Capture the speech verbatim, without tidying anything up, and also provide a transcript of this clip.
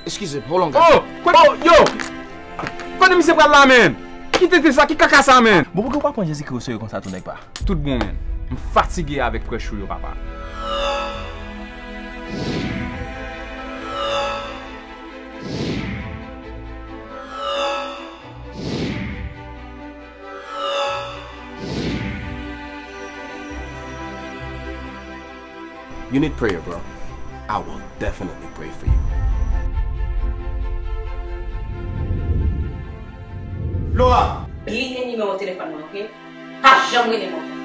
Eskize m, hold on, guys. Oh! Kò-, oh, yo! Kote misye pral la, menn? Ki tenten sa? Ki kaka sa, menn? Bon, poutèt ou pa pran Jezikri o serye konsa tou, nèg pa? Tout bon, menn. M fatige avèk prèch ou yo, papa. You need prayer, bro. I will definitely pray for you. Laura! Bliye nimewo telefòn mwen, oke? Pa janm rele mwen.